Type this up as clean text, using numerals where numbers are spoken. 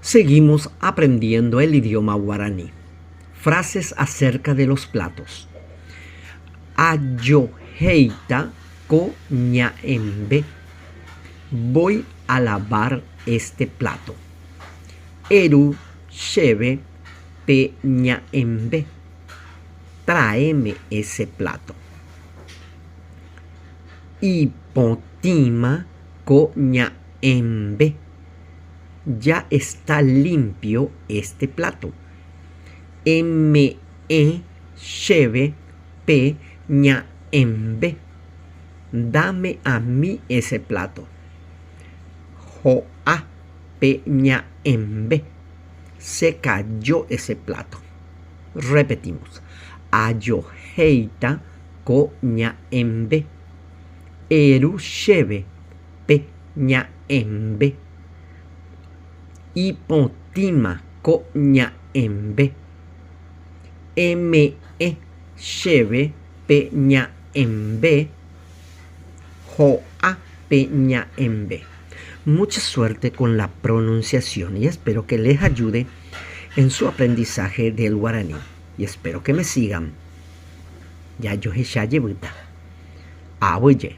Seguimos aprendiendo el idioma guaraní. Frases acerca de los platos. Ajohéita ko ña'ẽmbe. Voy a lavar este plato. Eru chéve pe ña'ẽmbe. Traeme ese plato. Ipotĩma ko ña'ẽmbe. Ya está limpio este plato. Eme'ẽ chéve pe ña'ẽmbe. Dame a mí ese plato. Ho'a pe ña'ẽmbe. Se cayó ese plato. Repetimos. Ajohéita ko ña'ẽmbe. Eru chéve pe ña'ẽmbe. Ipotĩma ko ña'ẽmbe. Eme'ẽ chéve pe ña'ẽmbe. Ho'a pe ña'ẽmbe. Mucha suerte con la pronunciación y espero que les ayude en su aprendizaje del guaraní. Y espero que me sigan. Jajohecha jevýta. Aguyje.